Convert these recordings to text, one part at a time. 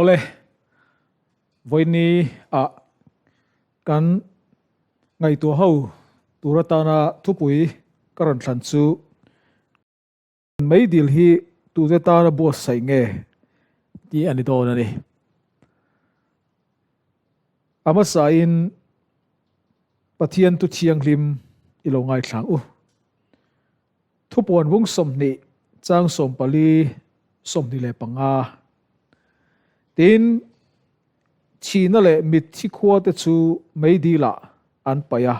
Awle, vawiini ah kan ngaihtuah ho tur atana thupui ka rawn thlan chu Meidil hi tute tana buatsaih nge tih a ni dawn a ni. A hmasain Pathian thu thianghlim i lo ngaithlang u. Thupuan vung 20 chang 14 25. Tin, thihna leh mitthi khuate chu meidilah an paih a,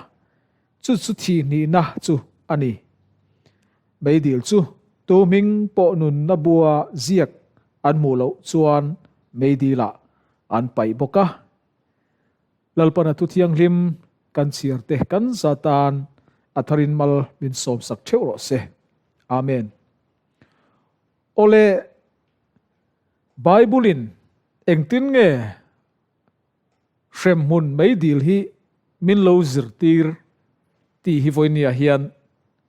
chu chu thih hnihna chu a ni. Meidil chu tu hming pawh nunna bua ziak an hmuh loh chuan meidilah an paih bawk a. Lalpana thu thianghlim kan chhiar te kan za tan a tharin mal min sawmsak theuh rawh se. Amen. Awle, Bible-in engtin nge hremhmun meidil hi min lo zirtir tih hi vawinia hian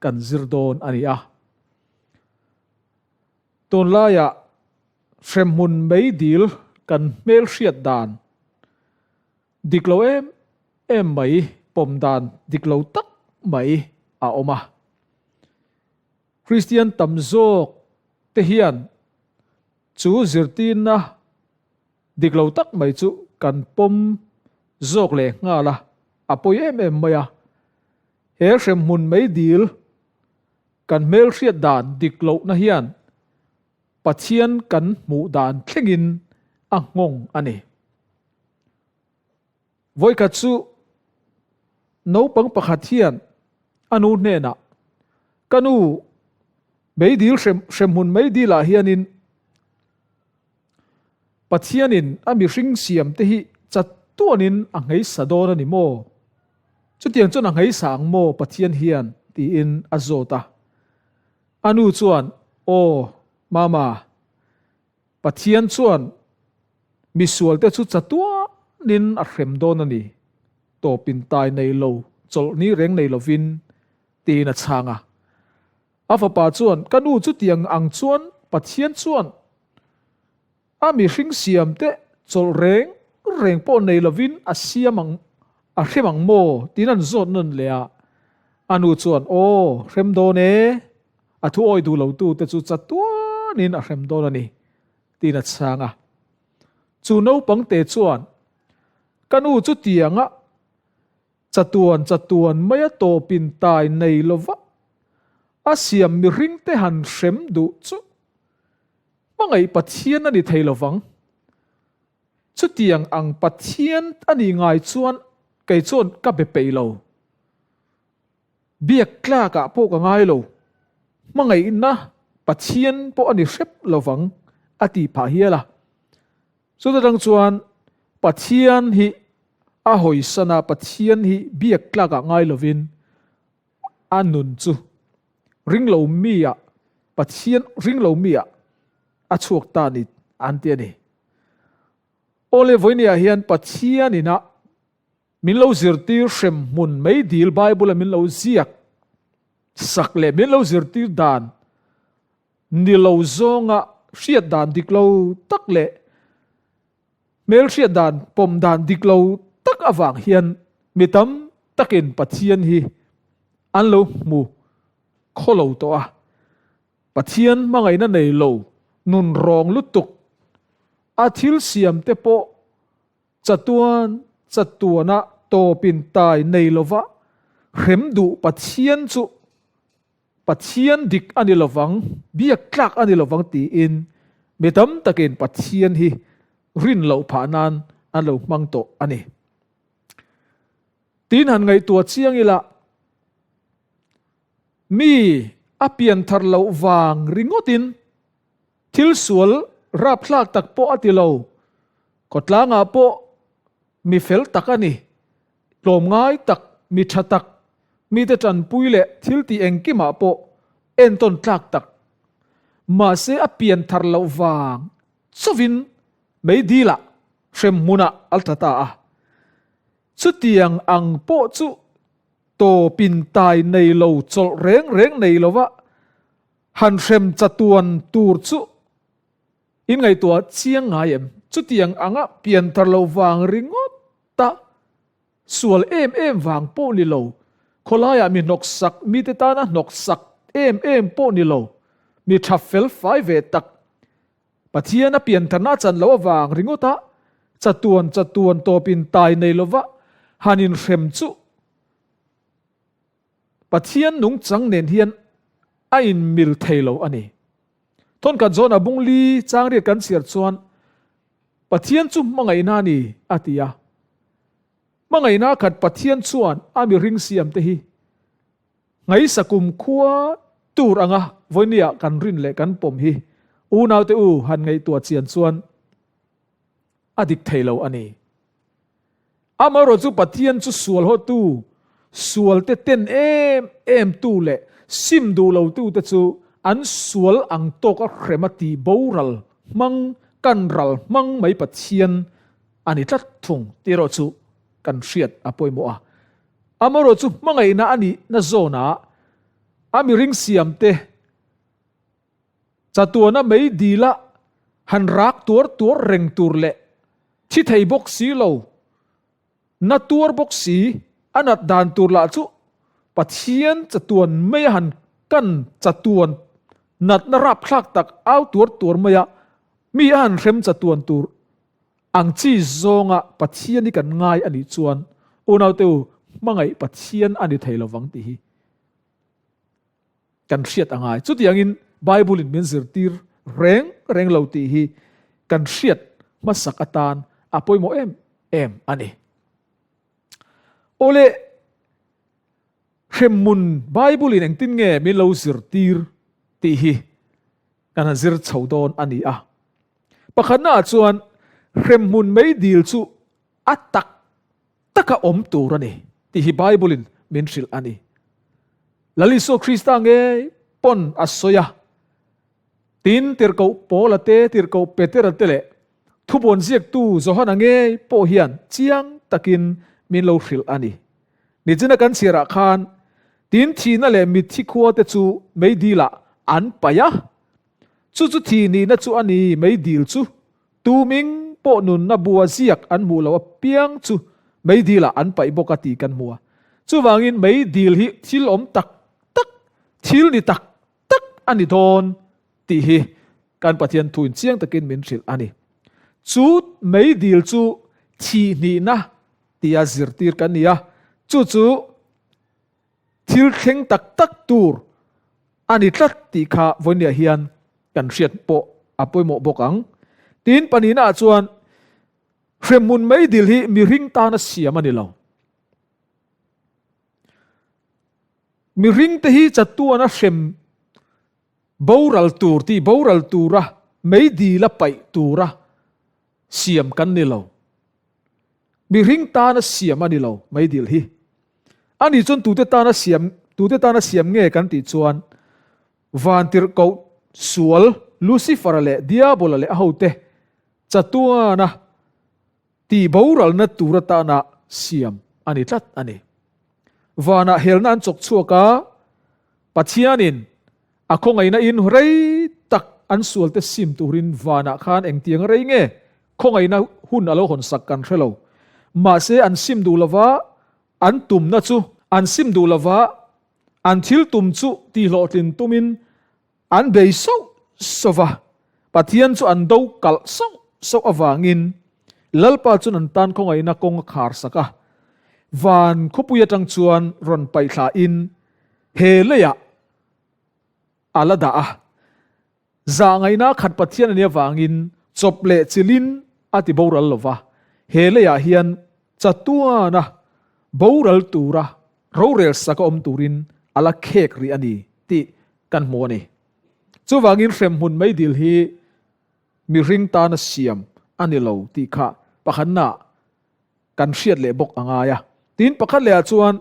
kan zir dawn a ni a. Tunlaiah hremhmun meidil kan hmelhriat dan dik lo em em mai, pawm dan dik lo tak mai a awm a. Kristian tam zawk te hian chu zirtirna dik lo tak mai chu kan pawm zawk leh nghal a, a pawi em em mai a. He hremhmun meidil kan hmelhriat dan dik lohna hian Pathian kan hmuh dan thlengin a nghawng a ni. Vawikhat chu naupang pakhat hian a nu hnenah, Ka nu, meidil hremhmun meidilah hianin Pathianin a mihring siamte hi chatuanin a ngheisa dawn a ni maw? Chutiang chuan a ngheisa ang maw Pathian hian? tiin a zawt a. A nu chuan, Aw, Mama, Pathian chuan misualte chu chatuanin a hrem dawn a ni, tawpin tai nei lo, chawlhni reng nei lovin, tiin a chhang a. A fapa chuan, Ka nu chutiang ang chuan Pathian chuan a mihring siamte chawlh reng reng pawh nei lovin a siam ang, a hrem ang maw? tiin an zawt nawn leh a. A nu chuan, Aw, hrem dawn e, a thu awi duh lotute chu chatuanin a hrem dawn a ni, tiin a chhang a. Chu naupangte chuan, Ka nu chutianga Chatuan chatuan maia tawpin tai nei lova a siam mihringte han hrem duh chu hmangaih Pathian a ni thei lovang. Chutiang ang Pathian a nih ngai chuan kei chuan ka be peih lo. Biak tlakah pawh ka ngai lo. Hmangaihna Pathian pawh a ni hrep lovang a tih phah hial a. Chuta tang chuan Pathian hi a hawisan a, Pathian hi biak tlakah ngai lovin a nun chu ringlo mi ah, Pathian ringlo mi ah a chhuak ta ni an ti a ni. Awle vawinia hian Pathian ina min lo zirtir hrem hmun meidil Bible a min lo ziak sak leh min lo zirtir dan Ni lo zawnga hriat dan dik lo tak leh hmel hriat dan pawm dan dik lo tak avang hian mi tam takin Pathian hi an lo hmu khaw lo tawh a. Pathian hmangaihna nei lo nun rawng lutuk a thil siam te pawh chatuan chatuana tawpin tai nei lova hrem duh Pathian chu Pathian dik a ni lovang, biak tlak a ni lovang tiin mi tam takin Pathian hi rin loh phah nan an lo hmang tawh a ni. Tin han ngaihtuah chiang ila, mi a pian thar loh vang ringawtin thil sual rapthlak tak pawh a ti lo, khawtlangah pawh mi fel tak a ni, Tlawmngai tak, mi tha tak, mite tanpui leh thil tih engkimah pawh entawn tlak tak. Mahse a pian thar loh vang chauhin meidilah hrem hmunah a tla ta a. Chutiang ang pawh chu tawpin tai nei lo chawlh reng reng nei lova han hrem chatuan tur chu In ngaihtuah chiang ngai em? Chutiang anga pianthar lo vang ringawt a sual em em vang pawh ni lo, khawlaiah mi hnawksak, mite tana hnawksak em em pawh ni lo, mi tha fel fai ve tak, Pathian a piantharna a chan loh avang ringawt a chatuan chatuan tawpin tai nei lova han inhrem chu Pathian nungchang nen hian a inmil thei lo a ni. Thawnkhat zawn a bung li chang riat kan chhiar chuan Pathian chu hmangaihna a ni a ti a. Hmangaihna khat Pathian chuan a mihring siamte hi Ngaihsa kumkhua tur anga vawinia kan rin leh kan pawm hi unaute u han ngaihtuah chian chuan a dik thei lo a ni. Amaherawh chu Pathian chu sual hawtu, sualte ten em em tu leh sim duh lo tute chu an sual ang tawka hrem a tih boral hmang, kan ral hmang mai Pathian a ni tlat thung tih erawh chu kan hriat a pawimawh a. Amaherawh chu hmangaihna a nihna zawnah a mihring siamte chatuana mei dila han rak tuar tuar reng tur leh thi thei bawk si lo, na tuar bawk si a nat dan tur lah chu Pathian chatuan maia han kan chatuan natna rapthlak tak au tuar tuar maia mi a han hrem chatuan tur Ang chi zawnga Pathian hi kan ngai a nih chuan unaute u hmangaih Pathian a ni thei lovang tih hi kan hriat a ngai. Chutiangin Bible in min zirtir reng reng lo tih hi kan hriat hmasak atan a pawimawh em em a ni. Awle, hremhmun Bible in engtin nge min lo zirtir tih hi kan han zir chho dawn a ni a. Pakhatnaah chuan hremhmun meidil chu a tak taka awm tur a ni tih hi Bible-in min hrilh a ni. Lal Isua Krista ngei pawn a sawi a, tin tirhkoh Paula te, tirhkoh Petera te leh thubuan ziaktu Johana ngei pawh hian chiang takin min lo hrilh a ni. Nichina kan chhiarah khan tin thihna leh mitthi khua te chu meidilah an paih a, chu chu thih nihna chu a ni, meidil chu tuming pawh nunna bua ziak an hmuh loh apiang chu meidilah an paih bawk a tih kan hmu a. Chuvangin meidil hi thil awm tak tak, thil ni tak tak a ni dawn tih hi kan Pathian thuin chiang takin min hrilh a ni. Chu meidil chu thih hnihna tia zirtir kan ni a, chu chu thil thleng tak tak tur a ni tlat tih kha vawinia hian kan hriat pawh a pawimawh bawk ang. Tin, pahnihnaah chuan hremhmun meidil hi mihring tana siam a ni lo. Mihringte hi chatuana hrem boral tur tih boral tura meidila paih tura siam kan ni lo. Mihring tana siam a ni lo meidil hi. Ani chuan tute tana siam tute tana siam nge kan tih chuan vantirhkoh sual Lucifer-a leh Diabola leh a hote chatuana tih boralna tur atana siam a ni tlat a ni. Vanah helna an chawk chhuak a, Pathianin a khawngaihna in rei tak an sualte sim turin vanah khan engtiang rei nge khawngaihna hun a lo hawn sak kan hre lo. Mahse an sim duh lova an tumna chu an sim duh lova an thil tum chu tihhlawhtlin tumin An bei sauh sauh va, Pathian chu an do kalh sauh sauh avangin Lalpa chuan an tan khawngaihna kawng a khar sak a. Van khawpui atang chuan rawn paihthlain he leiah a la dah a. Zahngaihna khat Pathian a nih avangin chawp leh chilhin a ti boral lo va, he leiah hian chatuana boral tura rorel sak a awm turin a la khek rih a ni tih kan hmu a ni. Chuvangin hremhmun meidil hi mihring tana siam a ni lo tih kha pakhatnaah kan hriat leh bawk a ngai a. Tin, pakhat lehah chuan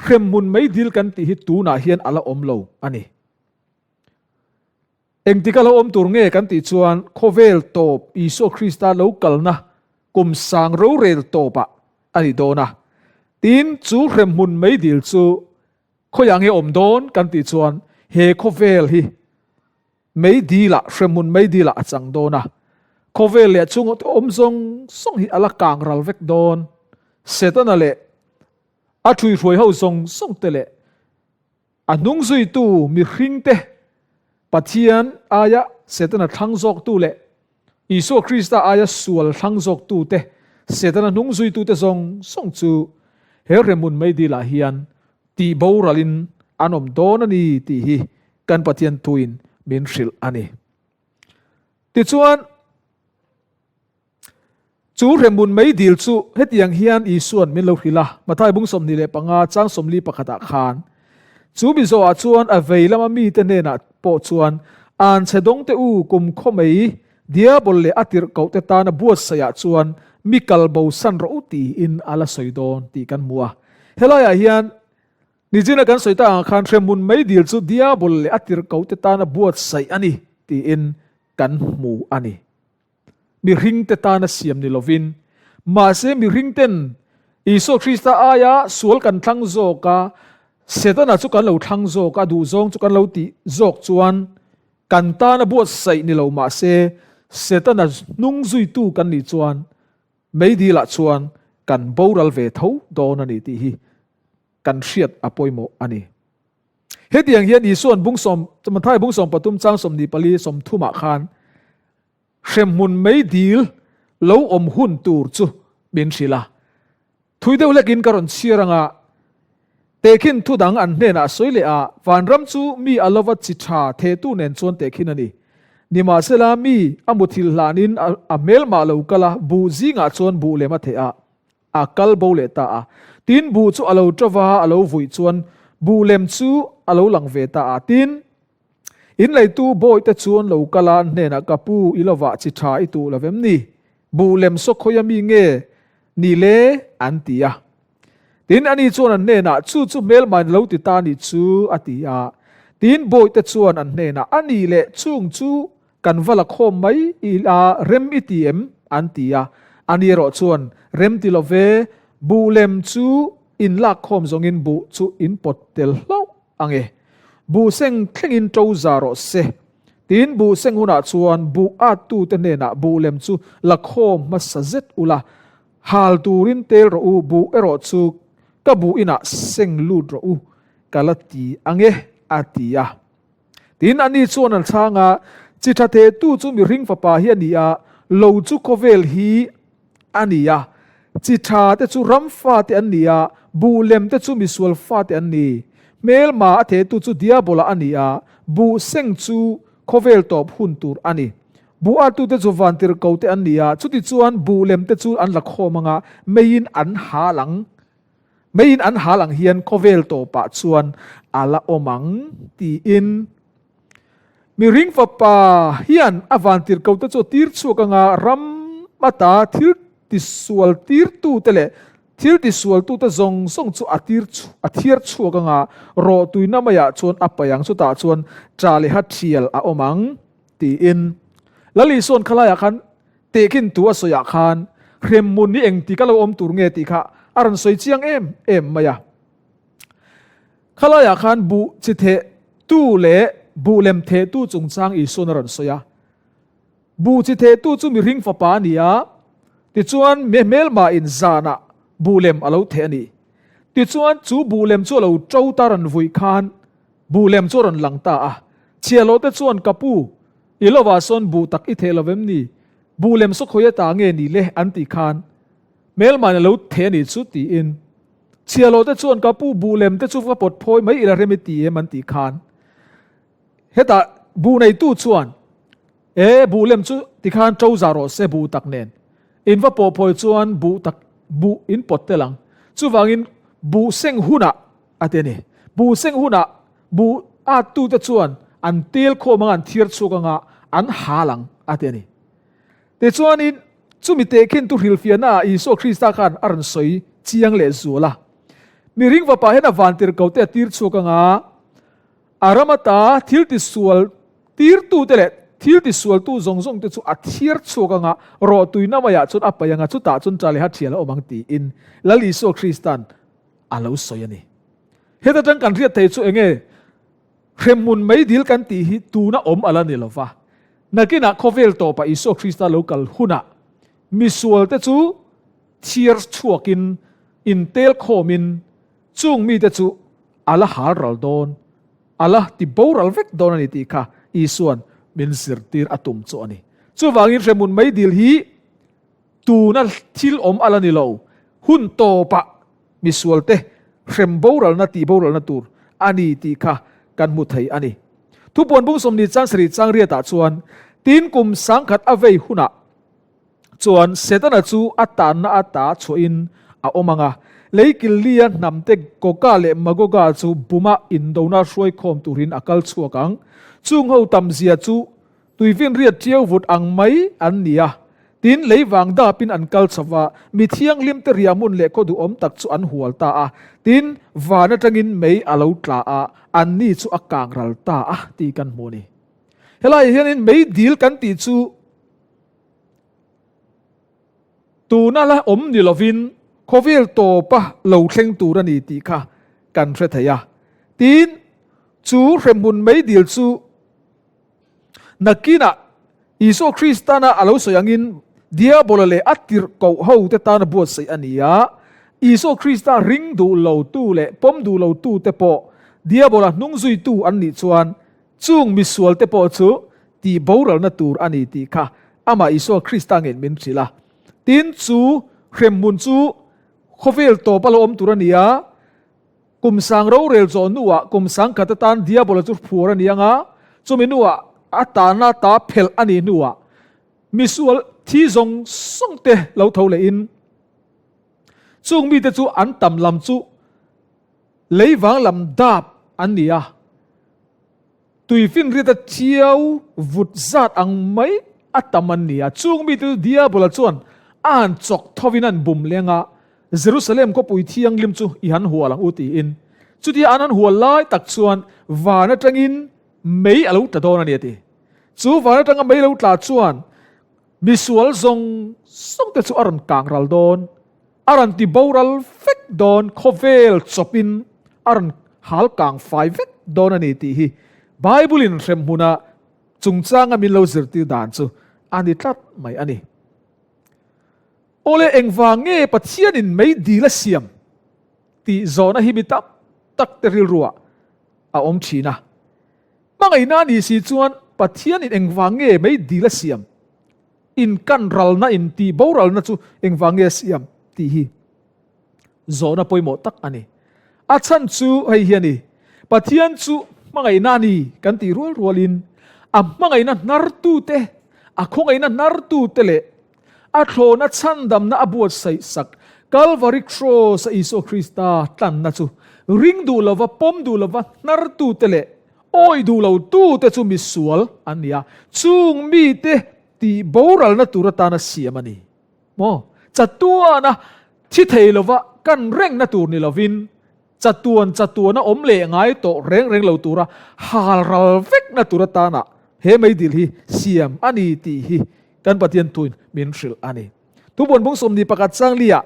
hremhmun meidil kan tih hi tunah hian a la awm lo a ni. Engtik a lo awm tur nge kan tih chuan khawvel tawp Isua Krista lo kalna kum sang rorel tawpah a ni dawn a. Tin, chu hremhmun meidil chu Khawiah nge awm dawn kan tih chuan he khawvel hi meidilah, hremhmun meidilah a chang dawn a. Khawvel leh chhung awm zawng zawng hi a la kang ral vek dawn. Setana leh a ṭhuihruai ho zawng zawng te leh a hnung zuitu mihringte Pathian aia Setana thlang zawktu leh Isua Krista aia sual thlang zawktute, Setana hnung zuitute zawng zawng chu he hremhmun meidilah hian tih boralin an awm dawn a ni tih hi kan Pathian thuin min hrilh a ni. Tichuan, chu hremhmun meidil chu hetiang hian Isua'n min lo hrilh a, Mathai bung 25 chang 41 khan, Chu mi zawhah chuan a vei lama mite hnenah pawh chuan, An chhe dawngte u, kum khaw mai, Diabol leh a tirhkohte tana buatsaihah chuan mi kal bo san rawh u tiin a la sawi dawn tih kan hmu a. Helaiah hian Nijina kan sawi tak ang khan hremhmun meidil chu Diabol leh a tirhkohte tana buatsaih a ni tiin kan hmu a ni. Mihringte tana siam ni lovin, mahse mihringten Isua Krista aia sual kan thlang zawk a, Setana chu kan lo thlang zawk a, duhzawng chu kan lo tih zawk chuan kan tana buatsaih ni lo mahse Setana hnung zuitu kan nih chuan meidilah chuan kan boral ve tho dawn a ni tih hi kan hriat a pawimawh a ni. Hetiang hian Isua'n bung sawm, Mathai bung 13 chang 24 30 ah khan hremhmun meidil lo awm hun tur chu min hrilh a. Thui deuh hlekin ka rawn chhiar anga tehkhin thu dang an hnenah a sawi leh a, vanram chu mi a lova chi tha thehtu nen chuan tehkhin a ni. Nimahsela mi a muthilh hlanin a hmelmah lo kal a, buh zingah chuan buh lem a theh a, A kal bo leh ta a. Tin, buh chu a lo ṭo va, a lo vuih chuan buh lem chu a lo lang ve ta a. Tin, in leitu bawihte chuan lo kal a, an hnenah, Ka pu, i lovah chi ṭha i tuh lo vem ni? Buh lem saw khawia mi nge ni le? an ti a. Tin, ani chuan an hnenah, Chu chu hmelmain lo ti ta ni chu, a ti a. Tin, bawihte chuan an hnenah, A nih leh chung chu Kan va la khawm mai ila rem i ti em? an ti a. Ani erawh chuan, Rem ti lo ve, buh lem chu in lak khawm zawngin buh chu in pawt tel hlauh ang e. Buh seng thlengin ṭo za rawh se. Tin, buh seng hunah chuan buh attute hnenah buh lem chu la khawm hmasa zet ula, hal turin tel rawh u, buh erawh chu ka buh inah seng lut rawh u, ka la ti ang e, a ti a. Tin, ani chuan an chhang a, Chi tha thehtu chu mihring fapa hi a ni a, lo chu khawvel hi a ni a. Chi tha te chu ram fate an ni a, buh lem te chu misual fate an ni. Hmelma a thehtu chu Diabola a ni a, buh seng chu khawvel tawp hun tur a ni. Buh artute chu vantirhkote an ni a, chutichuan buh lem te chu an la khawm ang a, meiin an hal ang. Meiin an hal ang hian khawvel tawpah chuan a la awm ang, tiin Mihring Fapa hian a vantirhkote chu a tir chhuak anga ram ata thil tisual tirtute leh thil tisualtute zawng zawng chu a tir a thiar chhuak anga rawhtuina maiah chuan a paih ang, chutah chuan ṭa leh ha ṭhial a awm ang, tiin Lal Isua'n khalaiah khan Tehkhin tu a sawiah khan hremhmun hi engtik a lo awm tur nge tih kha a rawn sawi chiang em em mai a. Khalaiah khan buh chi theh tu leh buh lem theh tu chungchang Isua'n a rawn sawi a. Buh chi theh tu chu mihring fapa a ni a, tichuan mi hmelmahin zanah buh lem a lo theh a ni. Tichuan chu buh lem chu a lo ṭo ta rawn vuih khan Buh lem chu a rawn lang ta a. Chhiahloh te chuan, Ka pu, i lovah sawn buh tak i theh lo vem ni? Buh lem saw khawi ata nge ni le? an tih khan, Hmelmain a lo theh a nih chu, tiin. Chhiahloh te chuan, Ka pu, buh lem te chu va pawt phawi mai ila rem i ti em? an tih khan, hetah buh neitu chuan, E, buh lem chu tikhan ṭo za rawh se buh tak nen. In va pawh phawi chuan buh tak buh in pawt tel ang. Chuvangin buh seng hunah A ti a ni. Buh seng hunah buh attute chuan an tel khawm anga an thiar chhuak anga an hal ang a ti a ni. Tichuanin chumi tehkhin tu hrilhfiahna ah Isua Krista khan a rawn sawi chiang leh zual a. Mihring fapa hian a vantirhkohte a tir chhuak anga a ram ata thil tisual tirtute leh thil tisualtu zawng zawng te chu a thiar chhuak anga rawhtuina maiah chuan a paih anga chutah chuan ṭa leh ha ṭhial a awm ang tiin Lal Isua Krista'n a lo sawi a ni. Heta tang kan hriat thei chu enge hremhmun meidil kan tih hi tuna awm a la ni lo va. Nakinah khawvel tawpah Isua Krista lo kal hunah misualte chu thiar chhuakin intel khawmin chung mite chu a la hal ral dawn, a la ti boral vek dawn a ni tih kha Isua'n min zirtir a tum chu a ni. Chuvangin hremhmun meidil hi tuna thil awm a la ni lo, hun tawpah misualte hrem boralna tih boralna tur a ni tih kha kan hmu thei a ni. Thupuan bung sawmni chang sarih chang riatah chuan, Tin kum sangkhat a vei hunah chuan Setana chu a tanna ata chhuahin a awm ang a, lei killia hnamte Goga leh Magoga chu buma indona hruaikhawm turin a kal chhuak ang. Chung ho tamzia chu Tuifinriat ṭiau vut ang mai an ni a, tin lei vang dapin an kal chho va, mi thianghlimte riahhmun leh khaw duhawm tak chu an hual ta a, tin van aṭangin mei a lo tla a, anni chu a kang ral ta a tih kan hmu a ni. Helaiah hianin mei dil kan tih chu tuna la awm ni lovin khawvel tawpa lo thleng tur a ni tih kha kan hre thei a, tin chu hremhmun mei dil chu Nakinah Isua Kristana a lo sawi angin Diabola leh a tirhkoh hote tana buatsaih a ni a. Isua Krista ring duh lotu leh pawm duh lotute pawh Diabola hnungzuitu an nih chuan chung misualte pawh chu tih boralna tur a ni tih kha amah Isua Krista ngeiin min hrilh a. Tin, chu hremhmun chu khawvel tawp a lo awm tur a ni a. Kum sang rorel zawh hnuah kum sang khat atan Diabola chu phuar a ni ang a, chumi hnuah a tahna ta phelh a nih hnuah misual thi zawng zawng te lo tho lehin chung mite chu an tam lam chu leivang lam dap an ni a. Tuifinriat a chiau vut zat ang mai a tam an ni a, chung mite chu Diabola chuan a han chawk thovin an bum leng a, Jerusalem khawpui thianghlim chu i han hual ang u tiin. Chutia an han hual lai tak chuan van atangin mei a lo tla dawn a ni a ti. Chu van atanga mei lo tla chuan misual zawng zawng te chu a rawn kang ral dawn. A rawn ti boral vek dawn, khawvel chawpin a rawn hal kang fai vek dawn a ni tih hi Bible-in hremhmuna chungchanga min lo zirtir dan chu a ni tlat mai a ni. Awle engvang nge Pathianin mei dil a siam tih zawhna hi mi tam tak te rilruah a awm thin a. Hmangaihna a nih si chuan Pathianin engvang nge mei dil a siam Inkan ralna in tih boralna chu engvang nge a siam tih hi zawhna pawimawh tak a ni. A chhan chu hei hi a ni, Pathian chu hmangaihna a ni kan tih rual rualin a hmangaihna hnartute, a khawngaihna hnartute leh a thlawna chhandamna a buatsaih sak Kalvari Kraws-a Isua Krista tlanna chu ring duh lova, pawm duh lova hnartute leh Awi duh lo tute chu misual an ni a, chung mite tih boralna tur atana siam a ni. Maw? Chatuana thi thei lova kan rengna tur ni lovin, chatuan chatuana awm leh ngai tawh reng reng lo tura hal ral vekna tur atana he meidil hi siam a ni tih hi kan Pathian thuin min hrilh a ni. Thubuan bung sawmni pakhat Sanglia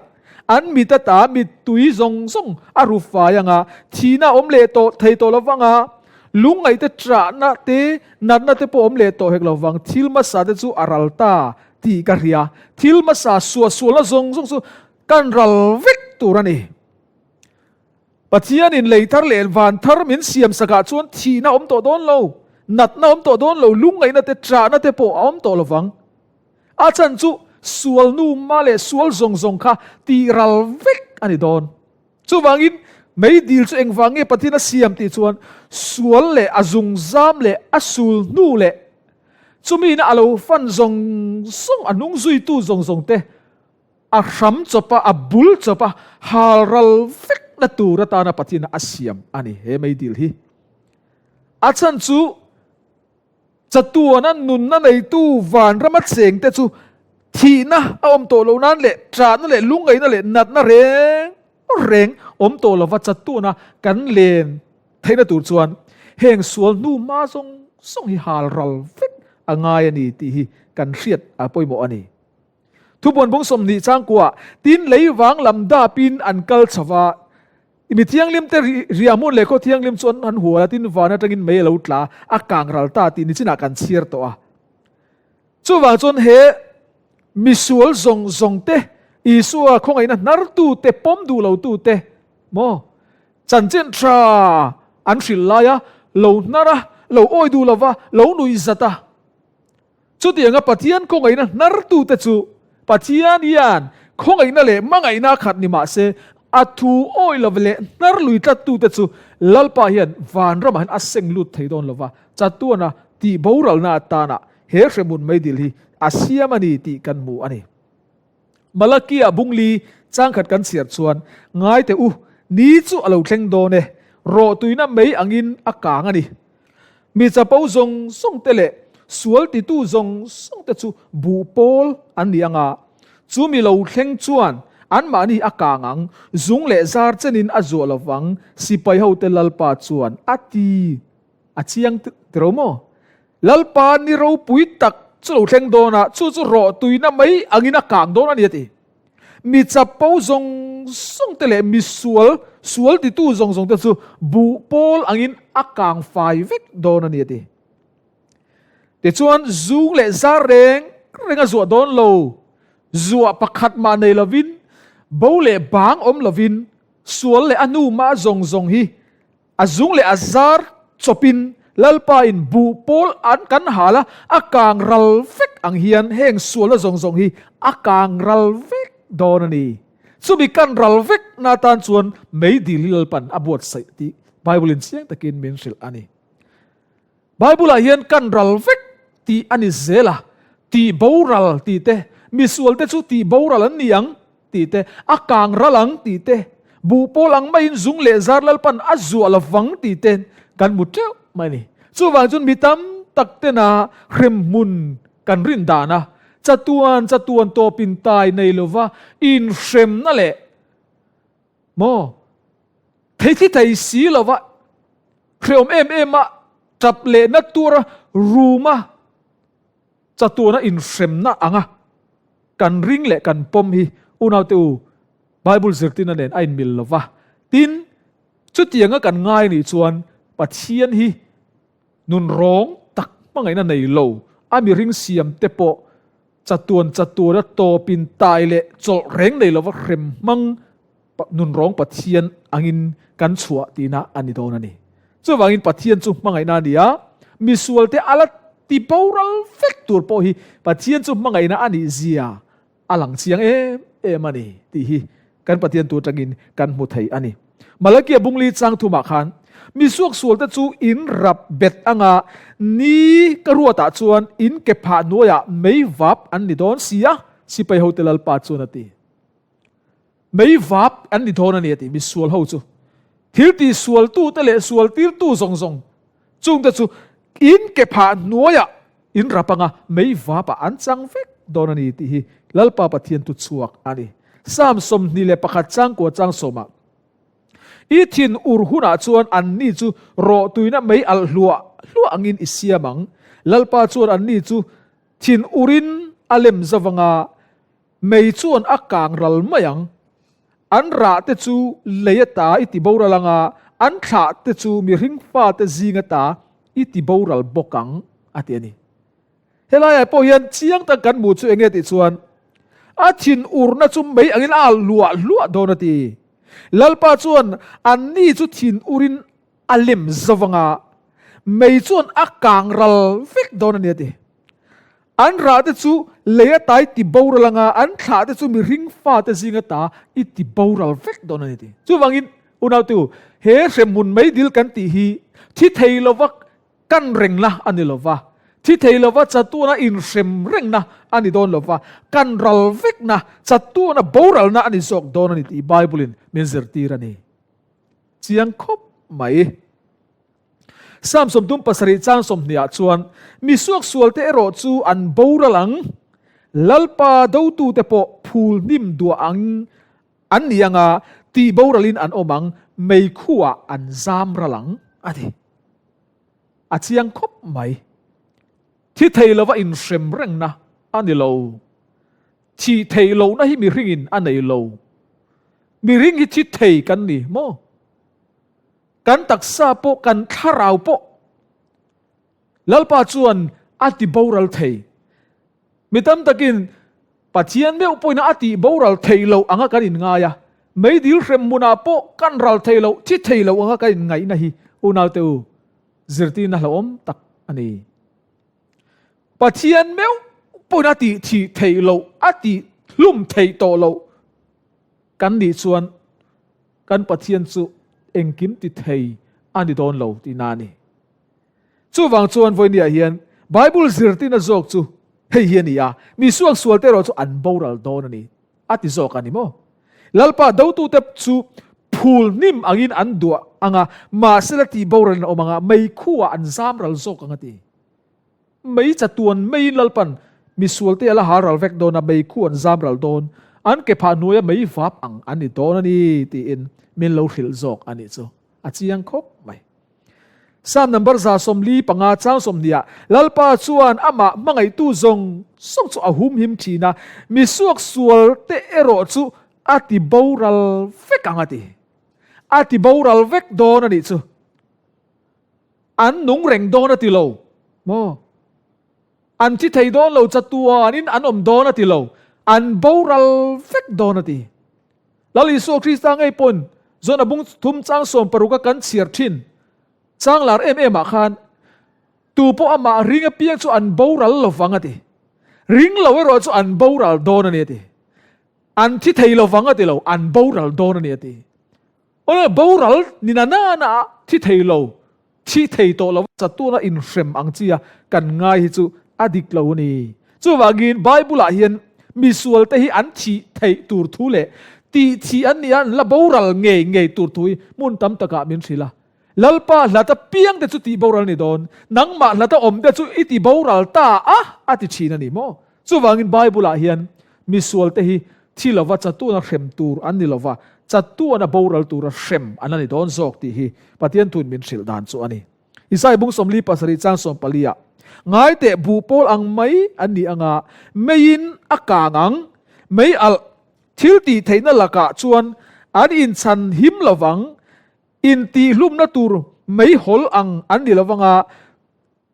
an mit ata mittui zawng zawng a ru fai anga thihna awm leh tawh thei tawh lovang a, lungngaihte ṭahna te natna te pawh awm leh tawh hek lovang, thil hmasa te chu a ral ta tih ka hria, thil hmasa suahsualna zawng zawng chu kan ral vek tur a ni. Pathianin lei thar leh van thar min siam sakah chuan thihna awm tawh dawn lo, natna awm tawh dawn lo, lungngaihna te ṭahna te pawh a awm tawh lovang. A chan chu sual nu ma leh sual zawng zawng kha tih ral vek a ni dawn. Chuvangin meidil chu engvang nge Pathian a siam tih chuan sual leh a zungzam leh a sul hnu leh chumi ina a lo fan zawng zawng a hnung zuitu zawng zawng te a hram chawp a, a bul chawp a hal ral vekna tur atana Pathian a siam a ni he meidil hi. A chan chu Chatuana nunna neitu vanrama chengte chu thihna a awm tawh loh nan leh ṭahna leh lungngaihna leh natna reng reng awm tawh lova chatuana kan len theihna tur chuan heng sual hnu hma zawng zawng hi hal ral vek a ngai a ni tih hi kan hriat a pawimawh a ni. Thubuan bung 20 changkua tin lei vang lam dapin an kal chho va, Mi thianghlimte riahhmun leh khaw thianghlim chu an hual a, tin van atangin mei a lo tla, a kang ral ta tih nichinah kan chhiar tawh a. Chuvang chuan he misual zawng zawng te, Isua khawngaihna hnartu te, pawm duh lo tu te maw chanchin tha an hrilh lai a, lo hnar a, lo awi duh lo va, lo nuih zat a. Chutianga Pathian khawngaihna hnartu te chu Pathian hian khawngaihna leh hmangaihna a khat ni mah se, a thu awi lo leh hnar lui tlattu te chu Lalpa hian vanramah hian a seng lut thei dawn lo va, chatuana tih boralna atana he hremhmun meidil hi a siam a ni tih kan hmu a ni. Malakia bungli changkhat kan chhiar chuan, Ngai teh u, ni chu a lo thleng dawn e, rawhtuina mei angin a kang a ni. Mi chapo zawng zawng te leh sual titu zawng zawng te chu buh pawl an ni ang a, chu mi lo thleng chuan anmahni a kang ang, zung leh zar chenin a zuah lo vang, sipai hote Lalpa chuan a ti a chiang tiro maw? Lalpa ni ropui tak chu lo thleng dawn a, chu chu rawh tuina mai angin a kang dawn a ni a ti. Mi chapo zawng zawng te leh mi sual, sual titu zawng zawng te chu buh pawl angin a kang fai vek dawn a ni a ti. Tichuan zung leh zar reng reng a zuah dawn lo, zuah pakhat mah nei lovin, bo leh bang awm lovin, sual leh a hnu mah zawng zawng hi A zung leh a zar chawpin Lalpa in buh pawl an kan hal a, a kang ral vek ang hian heng sualna zawng zawng hi a kang ral vek dawn a ni. Chumi kan ral vek na atan chuan meidil hi Lalpan a buatsaih tih Bible in chiang takin min hrilh a ni. Bible ah hian kan ral vek tih a ni zel a, tih boral tih te, misual te chu tih boral an ni ang tih te, a kang ral ang tih te, buh pawl ang maiin zung leh zar Lalpan a zuah lo vang tih te kan hmu teuh mai a ni. Chuvang chuan mi tam tak tena hremhmun kan rin dan a, chatuan chatuan tawpin tai nei lova inhremna leh maw thei thi thei si lova hreawm em em a tap lehna tura ruma chatuana inhremna anga kan ring leh kan pawm hi unaute u Bible zirtirna nen a inmil lova. Tin, chutianga kan ngai nih chuan Pathian hi nun rawng tak hmangaihna nei lo a mihring siam te pawh Chatuan chatuana tawpin tai leh chawlh reng nei lova hrem hmang nunrawng Pathian angin kan chhuah tihna a ni dawn a ni. Chuvangin Pathian chu hmangaihna a ni a, misualte a la ti boral vek tur pawh hi Pathian chu hmangaihna a nih zia a lang chiang em em a ni tih hi Kan Pathian tu atangin kan hmu thei a ni. Malakia bungli chang thumah khan, Mi suaksualte chu in rap bet anga ni ka ruatah chuan in ke phah hnuaiah mei vap an ni dawn si a, sipai hote Lalpa chuan a ti. Mei vap an ni dawn a ni a ti, mi sual ho chu. Thil ti sualtute leh sual tirtu zawng zawng chungte chu in ke phah hnuaiah In rap anga mei vapah an chang vek dawn a ni tih hi Lalpa Pathian tu chhuak a ni. Psalm 21 changkua chang sawmah, I thin ur hunah chuan anni chu rawhtuina mei alh hluah hluah angin i siam ang. Lalpa chuan anni chu thin urin a lem zau anga mei chuan a kang ral mai ang. An rah te chu lei ata i ti boral anga an thlah te chu mihring fate zing ata i ti boral bawk ang, a ti a ni. Helaiah pawh hian chiang tak kan hmuh chu enge tih chuan a thinurna chu mei angin a alh hluah hluah dawn a ti. Lalpa chuan anni chu thinurin a lem zo anga mei chuan a kang ral vek dawn a ni a ti. An rah te chu lei ata i ti boral anga an thlah te chu mihring fate zing ata i ti boral vek dawn a ni ti. Chuvangin unautu, he hremhmun meidil kan tih hi thi thei lova kan rengna a ni lova, thi thei lova chatuana inhrem rengna a ni dawn lova, kan ral vekna, chatuana boralna a ni zawk dawn a ni tih Bible-in min zirtir a ni. Chiang khawp mai. Psalm 37 chang 20 ah chuan, Mi suaksualte erawh chu an boral ang, Lalpa dotute pawh phul hnim duah ang an ni anga, tih boralin an awm ang, meikhuah an zam ral ang, a ti. A chiang khawp mai. Thi thei lova inhrem rengna a ni lo. Thih theih lohna hi mihringin a nei lo. Mihring hi thi thei kan ni maw? Kan taksa pawh, kan thlarau pawh Lalpa chuan a ti boral thei. Mi tam takin Pathian meuh pawhin a tih boral theih loh anga kan inngai a, meidil hrem hmunah pawh kan ral thei loh, thi thei loh anga kan inngaihna hi unaute u zirtirna hlauhawm tak a ni. Pathian meuh pawhin a tih thih theih loh, a tih hlum theih tawh loh kan nih chuan kan Pathian chu engkim ti thei a ni dawn lo tihna a ni. Chuvang chuan vawinia hian Bible zirtirna zawk chu hei hi a ni a, mi suaksualte erawh chu an boral dawn a ni, a ti zawk a ni maw? Lalpa dotute chu phul hnim angin an duah ang a, mahsela tih boralin a awm ang a, meikhuah an zam ral zawk ang a ti. Mei chatuan meiin Lalpan misualte a la hal ral vek dawn a, meikhu an zam ral dawn, an ke phah hnuaia mei vap ang an ni dawn a ni, tiin min lo hrilh zawk a nih chu. A chiang khawp mai. Psalm number 145 chang 20 ah Lalpa chuan amah hmangaihtu zawng zawng chu a humhim thin a, mi suaksual te erawh chu a ti boral vek ang a ti. A ti boral vek dawn a nih chu. An nung reng dawn a ti lo maw? An thi thei dawn lo chatuanin an awm dawn a ti lo. An boral vek dawn a ti. Lal Isua Krista ngei pawn Jona bung thum chang 16 a kan chhiar thin chang lar em em ah khan tu pawh amah ring apiang chu an boral lovang a ti. Ring lo erawh chu an boral dawn a ni a ti. An thi thei lovang a ti lo, an boral dawn a ni a ti. Awle boral ni na na na a thi thei lo, thi thei tawh lo chatuana inhrem ang chi a kan ngai hi chu a dik lo a ni. Chuvangin Bible ah hian misual te hi an thih theih tur thu leh tih thih an nih a an la boral ngei ngei tur thu hi hmun tam takah min hrilh a. Lalpa hlata piang te chu tih boral ni dawn, nangmah hlata awm te chu i ti boral ta a a ti thin a ni maw? Chuvangin Bible ah hian misual te hi thi lova chatuana hrem tur an ni lova, chatuana boral tura hrem an la ni dawn zawk tih hi Pathian thuin min hrilh dan chu a ni. Isaiah bung 47 chang 14 ah, Ngai teh buh pawl ang mai an ni anga, meiin a kang ang, mei alh thil tih theihna lakah chuan an inchhan him lovang, intihhlumna tur meihawl ang an ni lovanga,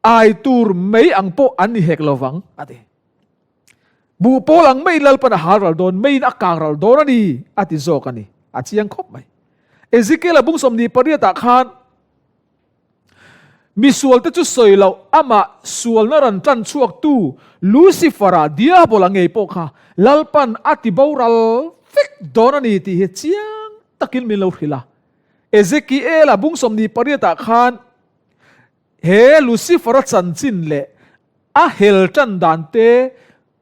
Ai tur mei ang pawh an ni hek lo vang, a ti. Buh pawl ang meiin Lalpan a hal ral dawn, meiin a kang ral dawn a ni, a ti zawk a ni. A chiang khawp mai. Ezekiel-a bung 28 ah khan misualte chu sawi loh, amah sualna ran tan chhuaktu Lucifer-a, Diabola ngei pawh kha Lalpan a ti boral vek dawn a ni tih hi chiang takin min lo hrilh a. Ezekiel-a bung 28 ah khan He Lucifer-a chanchin leh a hel tan dan te,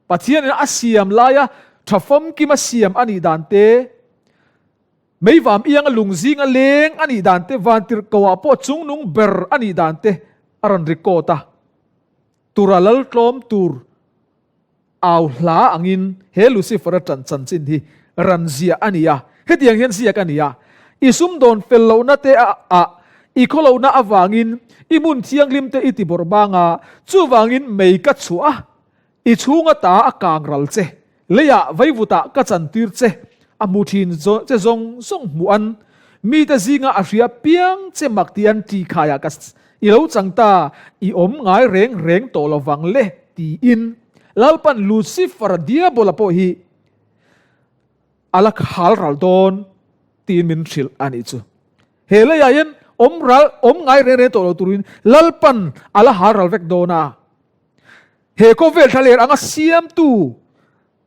Pathianin a siam laia tha famkim a siam a nih dan te, meivam ianga lung zinga leng a nih dan te, vantirhkoah pawh chungnung ber a nih dan te a rawn record a. Tura lal tlawm tur Au hla angin he Lucifer-a ṭan chanchin hi ran ziah a ni a. Hetiang hian ziak a ni a, I sumdawn fel lohna te ah i khawlohna avangin i hmun thianghlim te i ti bawrh bang a, chuvangin mei ka chhuah a, i chhunga ta a kang ral che, leiah vaivutah ka chantir che, a hmu ṭhin che zawng zawng hmuh an, mite zinga a hria piang che mak ti an ṭihkhaiah ka I lo chang ta, i awm ngai reng reng tawh lo vang le, tiin Lalpan Lucifer-a Diabola pawh hi a la khal ral dawn tiin min hrilh a nih chu. He leiah hian awm ral, awm ngai reng reng tawh lo turin Lalpan a la hal ral vek dawn a. He khawvel thlaler anga siamtu,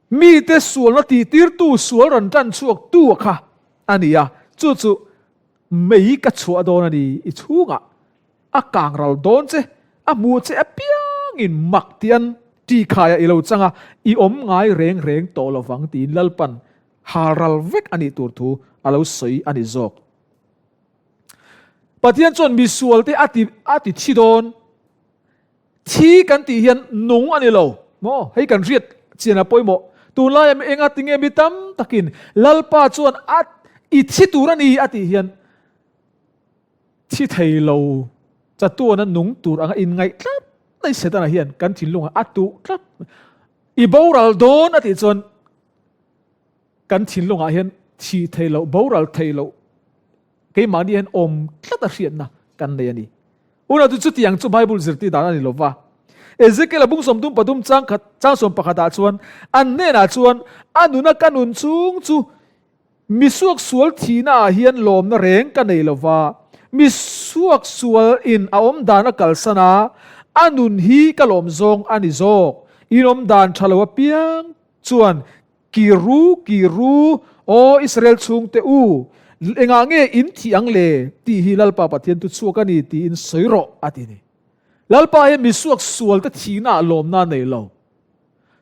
mite sualna tihtirtu, sual rawn tan chhuaktu a kha a ni a, chu chu Mei ka chhuah dawn a ni, i chhungah a kang ral dawn che, a hmuh che apiangin mak tian ṭihkhaiah i lo chang a, i awm ngai reng reng tawh lo vang tiin Lalpan hal ral vek a nih tur thu a lo sawi a ni zawk. Pathian chuan misualte a ti a ti thi dawn. Thi kan tih hian nung a ni lo maw? Hei kan hriat chian a pawimawh. Tunlaia mi enga tinge mi tam takin Lalpa chuan a i thi tur a ni a tih hian thi thei lo chatuana nung tur anga inngaih tlat mai Setana hian kan thinlungah a tuh tlat. I boral dawn a tih chuan kan thinlungah hian thi thei loh, boral thei loh keimahni hian awm tlat a hriatna kan nei a ni. Unau chu chutiang chu Bible zirtir dan a ni lo va. Ezekiel-a bung 33 chang khat chang 11 ah chuan an hnenah chuan a nuna ka nun chung chu misuak sual thihna ah hian lawmna reng ka nei lova, misuak sual in a awm dan a kalsan a, a nun hi ka lawm zawng a ni zawk. In awm dan tha lo apiang chuan Ki ru, ki ru, aw Israel chhungte u, engah nge in thih ang le? tih hi Lalpa Pathian thuchhuak a ni tiin sawi rawh, a ti ni. Lalpa hian misuak sualte thihnaah lawmna a nei lo.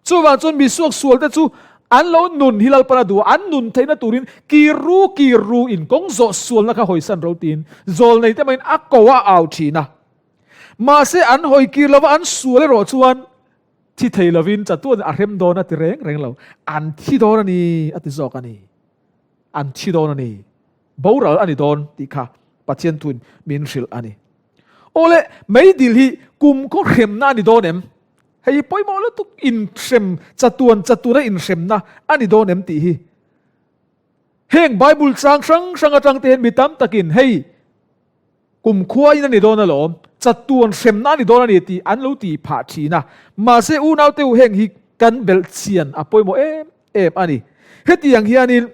Chuvang chuan misuak sualte chu an lo nun hi Lalpan a duh a, an nun theihna turin ki ru, ki ru in kawng zawh sualna kha hawisan ro tiin zawlneite maiin a ko a au thin a. Mahse an hawi kir lova an sual erawh chuan Thi thei lovin chatuan a hrem dawn a ti reng reng lo. An thi dawn a ni a ti zawk a ni. An thi dawn a ni. Boral a ni dawn tih kha Pathian thuin min hrilh a ni. Awle, meidil hi kum khaw hremna a ni dawn em? Hei hi pawimawh lutuk inhrem, chatuan chatuana inhremna a ni dawn em tih hi. Heng Bible chang hrang hrang atang te hian mi tam takin hei Kum khuain a ni dawn alawm, chatuan hremna a ni dawn a ni tih an lo ti phah thin a. Mahse unaute u heng hi kan belh chian a pawimawh em em a ni. Hetiang hianin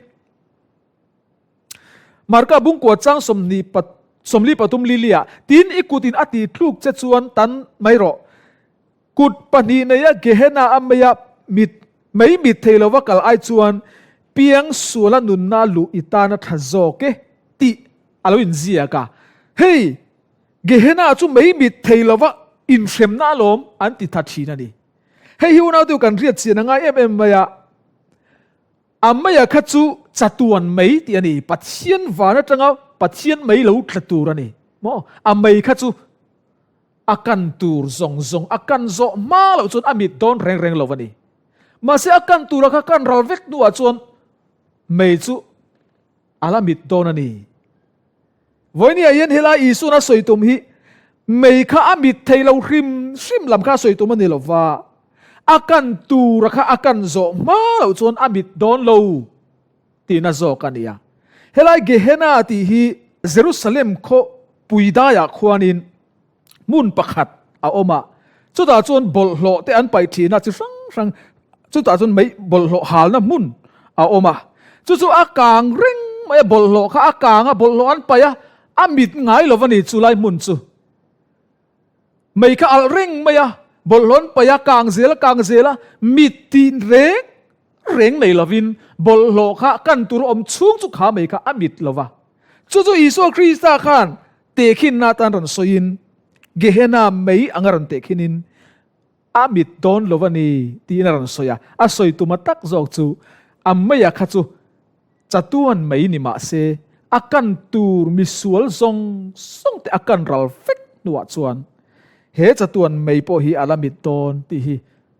Marka bungkua chang 23 lilia tin i kutin a tih tluk che chuan tan mai rawh. Kut pahnih neia Gehenna a meia mit mei mit thei lova kal ai chuan piang suala nunna luh i tan a tha zawk e tih a lo inziak a. Hei, Gehenna chu mei mit thei lova inhremna alawm an ti tha thin a ni. Hei hi unau kan riat chian a ngai em em mai a. A meia kha chu chatuan mei tih a ni. Pathian van atanga Pathian mei lo tla tur a ni. Maw? A mei kha chu A kan tur zawng zawng a kan zawh hma loh chuan a mit dawn reng reng lo a ni. Mahse a kan tura kha kan ral vek hnuah chuan mei chu a la mit dawn a ni. Vawinia hian helai Isuan a sawi tum hi mei kha a mit thei lo hrim hrim lam kha a sawi tum a ni lo va, a kan tura kha a kan zawh hma loh chuan a mit dawn lo tihna zawk a ni a. Helai Gehenna tih hi Jerusalem khaw puidaiah khuanin hmun pakhat a awm a, chutah chuan bawlhhlawh te an paih thin a, chi hrang hrang chutah chuan mei bawlhhlawh halna hmun a awm a, chu chu a kang reng mai a, bawlhhlawh kha a kang a, bawlhhlawh an paih a, a mit ngai lo a ni chu lai hmun chu. Mei kha alh reng mai a, bawlhhlawh an paih a, kang zel a, kang zel a, mit tih reng reng nei lovin bawlhhlawh kha kan tur awm chhung chu kha mei kha a mit lo va. Chu chu Isua Krista khan Tehkhinna atan rawn sawiin, Gehenna mei anga rawn tehkhinin a mit dawn lo a ni tiin a rawn sawi a. A sawi tuma tak zawk chu a meia kha chu chatuan mei ni mah se a kan tur misual zawng zawng te a kan ral vek hnuah chuan he chatuan mei pawh hi a la mit dawn tih hi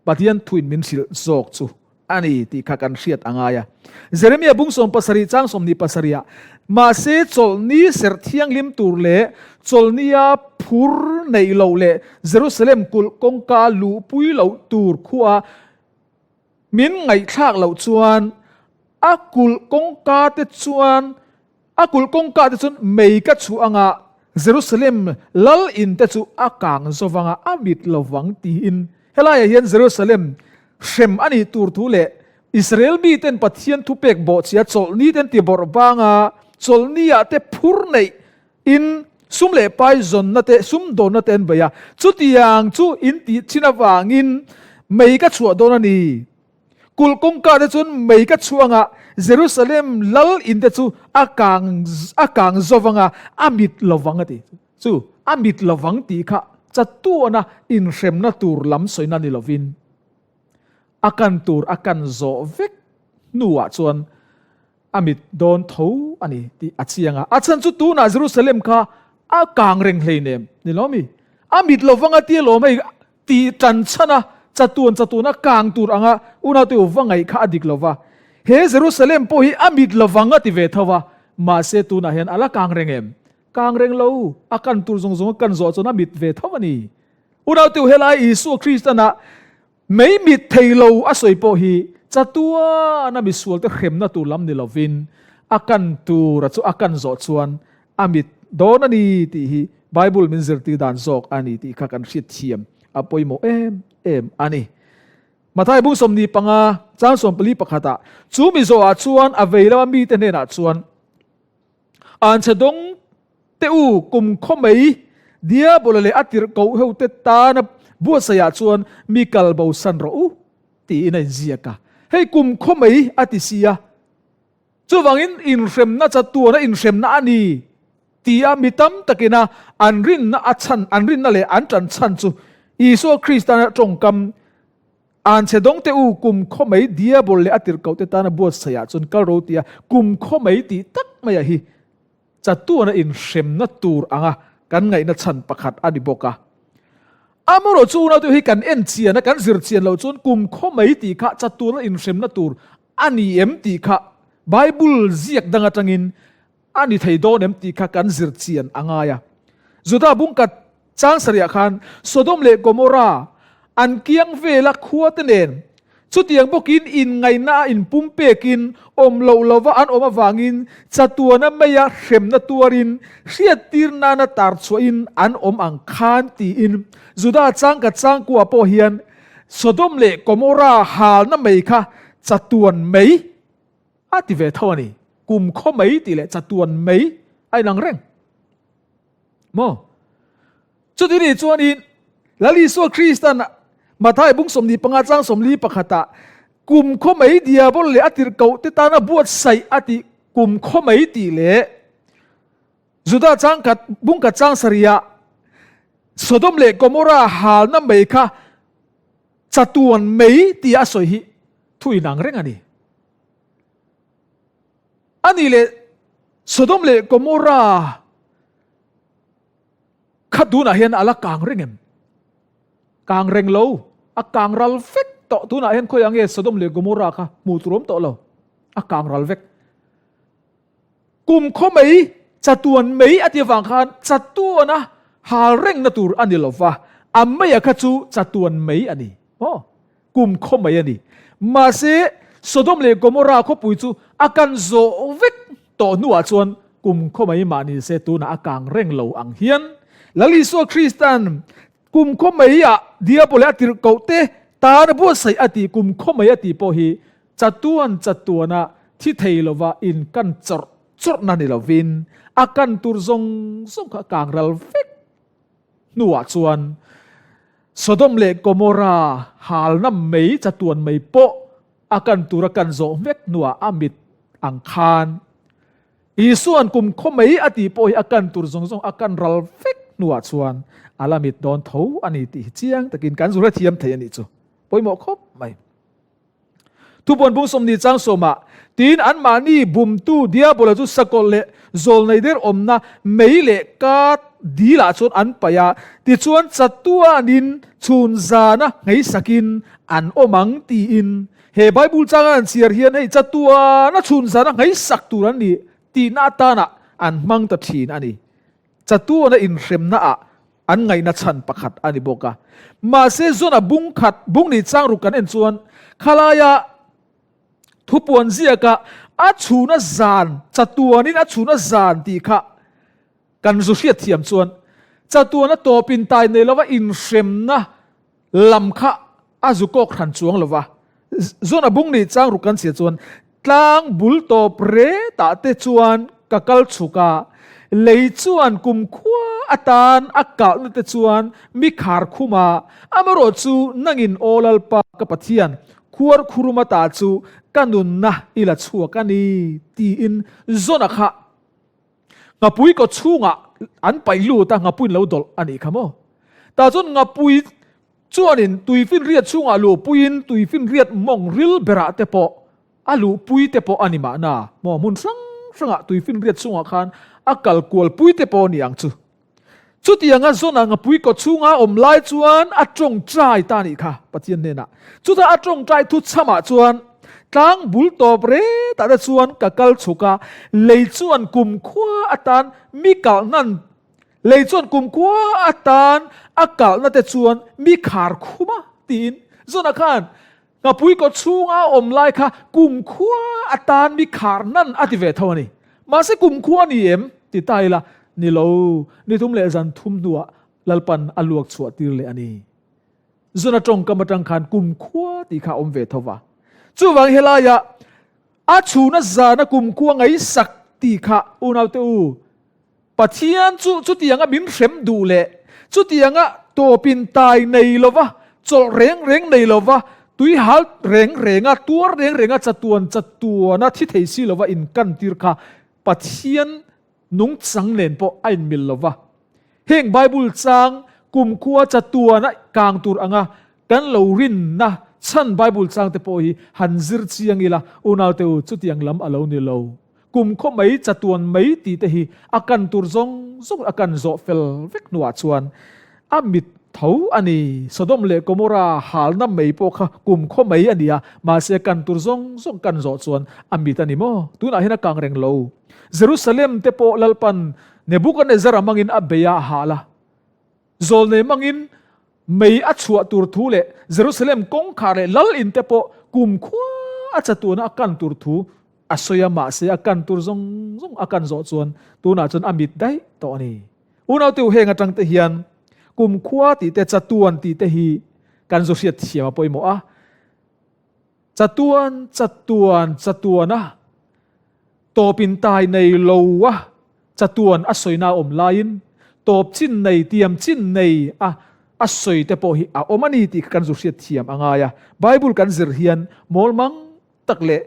Pathian thuin min hrilh zawk chu a ni tih kha kan hriat a ngai a. Jeremia bung 17 chang 27 ah, Mahse chawlhni serh thianghlim tur leh chawlhnia phur neih loh leh Jerusalem kulh kawngka luhpui loh tur khuaa min ngaihthlak loh chuan a kulh kawngka te chuan A kulh kawngka te chuan mei ka chhuah anga Jerusalem lal in te chu a kang zo vanga a mit lo vang tiin helaiah hian Jerusalem hrem a nih tur thu leh Israel miten Pathian thupek bawhchhia chawlhni te an ti bawrh vanga chawlhni ah te phur neih in sum leh pai zawnna te sumdawnna te an bei a, chutiang chu in tih chin avangin mei ka chhuah dawn a ni. Kulh kawngka te chuan mei ka chhuah anga Jerusalem lal in te chu a kang a kang zo vanga a mit lo vang a ti. Chu a mit lo vang tih kha chatuana inhremna tur lam sawina ni lovin a kan tur a kan zawh vek hnuah chuan a mit dawn tho a ni tih a chiang a. A chhan chu tunah Jerusalem kha a kang reng hleinem ni lo mi? A mit lo vanga tia lawm hei Tih tan chhan a, chatuan chatuan a kang tur anga unaute u va ngaih kha a dik lo va. He Jerusalem pawh hi a mit lovang a ti ve tho va, mahse tunah hian a la kang reng em? Kang reng lo, a kan tur zawng zawng a kan zawh chuan a mit ve tho a ni. Unaute u helai Isua Kristana mei mit thei lo a sawi pawh hi chatuan a misualte hremna tur lam ni lovin a kan tura chu a kan zawh chuan a mit dawn a ni tih hi Bible min zirtir dan zawk a ni tih kha kan hriat thiam. a pawimawh em em a ni. Mathai bung 25 chang 44 ah chu mi zawhah chuan a vei lama mite hnenah chuan Anchhe dawng te u kum khaw mai Diabola leh a tirh koh heu te tana buatsaihah chuan mi kal bo san rawh u tiin a inziak a. Hei kum khaw mai a ti si a. Chuvangin inhremna chatuana inhremna a ni tia mi tam takina an rinna a chhan an rinna leh an tan chhan chu Isua Kristana tawngkam Anchhe dawng teh u, kum khaw mai Diabol leh a tirhkoh te tana buatsaihah chuan kal ro tia kum khaw mai tih tak maia hi chatuana inhremna tur anga kan ngaihna chhan pakhat a ni bawk a. Amaherawh chu unaute hi kan en chian a, kan zir chian loh chuan kum khaw mai tih kha chatuana inhremna tur a ni em tih kha Bible ziak dang atangin a ni thei dawn em tih kha kan zir chian a ngai a. Juda bungkat chang sarihah khan Sodom leh Gomorra an kiang vela khuate nen chutiang bawkin inngaihna a inpumpekin awm loh lova an awm avangin chatuana meia hremna tuarin hriattir nana tar chhuahin an awm ang khan tiin Juda changka changkua pawh hian Sodom leh Gomorra halna mei kha chatuan mei A ti ve tho a ni. Kum khaw mai tih leh chatuan mai a inang reng. Maw? Chuti ni chuanin Lal Isua Kristan Mathai bung 15 chang 41 ah kum khaw mai diabol leh a tirhkoh te tana buatsaih a tih kum khaw mai tih leh Juda changkhat bungkhat chang sarihah Sodom leh Gomorrah halna mai kha chatuan mai tia a sawi hi thu inang reng a ni. A nih leh Sodom leh Gomorrah kha tunah hian a la kang reng em? Kang reng lo, a kang ral vek tawh. Tunah hian khawiah nge Sodom leh Gomorrah kha hmuh tur awm tawh lo, a kang ral vek. Kum khaw mai, chatuan mai a ti avang khan chatuana hal rengna tur a ni lo va, a meia kha chu chatuan mai a ni. Aw, kum khaw mai a ni. Mahse, Sodom leh Gomorrah khawpui chu a kan zawh vek tawh hnuah chuan kum khaw mai mah ni se tunah a kang reng lo ang hian Lal Isua Krista'n kum khaw maiah Diabole a tirhkoh te tan a buatsaih a tih kum khaw mai a tih pawh hi Chatuan chatuana thi thei lova in kan chawrh chawrhna ni lovin a kan tur zawng zawng kha a kang ral vek hnuah chuan Sodom leh Gomorrah halna mei chatuan mei pawh a kan tur a kan zawh vek hnuah a mit ang khan Isua'n kum khaw mei a tih pawh hi a kan tur zawng zawng a kan ral vek hnuah chuan a la mit dawn tho a ni tih hi chiang takin kan zu hrethiam thei a nih chu pawimawh khawp mai. Thupuan bung 20 chang sawmah, Tin, anmahni bumtu Diabola chu sakawlh leh zawlnei der awmna mei leh ka dilah chuan an paih a, tichuan chatuanin chhun zana ngheisakin an awm ang tiin. He Bible changa an chhiar hian hei chatuana chhun zana ngheisak tur an ni tihna atana an hmang ta thin a ni. Chatuana inhremnaah An ngaihna chhan pakhat a ni bawk a. Mahse Zona bung khat, bung nih chang ruk kan en chuan khalaia thupuan ziaka a chhuna zan, chatuanin a chhuna zan tih kha kan zu hriat thiam chuan chatuana tawpin tai nei lova inhremna lam kha a zu kawk hran chuang lova. Zona bung nih chang ruk kan chhia chuan tlang bul tawp retah te chuan ka kal chhuk a, lei chuan kumkhua atan a kalhna te chuan mi khar khum a, amaherawh chu nangin Aw Lalpa ka Pathian, khuar khurum ata chu ka nunna i la chhuak a ni tiin Zona kha Ngapui kaw chhungah an paih lut a, ngapuiin lo dawlh a nih kha maw? Tah chuan ngapui chuanin tuifinriat chhungah luhpuiin tuifinriat mawng ril berah te pawh a luhpui te pawh a ni mahna maw? Hmun hrang hrangah tuifinriat chhungah khan a kal kualpui te pawh a ni ang chu. Chutianga Zona ngapui kaw chhunga awm lai chuan a tawngtai ta a nih kha Pathian hnenah. Chutah a tawngtai thu chhamah chuan tlang bul tawp retah te chuan ka kal chhuk a, lei chuan kumkhua atan mi kalhnan lei chuan kumkhua atan a kalhna te chuan mi khar khum a tiin Zona khan Ngapui kaw chhunga a awm lai kha kumkhua atan mi khar nan a ti ve tho a ni. Mahse kumkhua a ni em? ti ta ila, ni lo, ni thum leh zan thum hnuah Lalpan a luak chhuah tir leh a ni. Jona tawngkam atang khan kumkhua tih kha a awm ve tho va. Chuvang helaia a chhuna zana kumkhua ngaihsak tih kha unaute u, Pathian chu chutianga min hrem duh leh chutianga tawpin tai nei lova, chawlh reng reng nei lova, tui hal reng renga, tuar reng renga chatuan chatuana thi thei si lova inkantir kha Pathian nungchang nen pawh a inmil lova. Heng Bible chang kumkhua chatuana kang tur anga kan lo rinna chhan Bible chang te pawh hi han zir chiang ila, unaute u chutiang lam a lo ni lo. Kum khaw mai chatuan mai tih te hi a kan tur zawng zawng a kan zawh fel vek hnuah chuan a mit tho a ni. Sodom leh Gomorrah halna mai pawh kha kum khaw mai a ni a, mahse kan tur zawng zawng kan zawh chuan a mit a ni maw? Tunah hian a kang reng lo. Jerusalem te pawh Lalpan Nebuchadnezzar a hmangin a bei a, a hal a. Zawlnei hmangin mei a chhuah tur thu leh Jerusalem kawngkhar leh lal in te pawh kumkhua a chatuana a kan tur thu a sawi a, mahse a kan tur zawng zawng a kan zawh chuan tunah chuan a mit daih tawh a ni. Unaute u heng atang te hian kumkhua tih te chatuan tih te hi kan zu hriat thiam a pawimawh a, chatuan chatuan chatuana Tawp in tai nei lo a, chatuan a sawina a awm laiin tawp chin nei, tiam chin nei a a sawi te pawh hi a awm a ni tih kha kan zu hriat thiam a ngai a. Bible kan zir hian mawl mang tak leh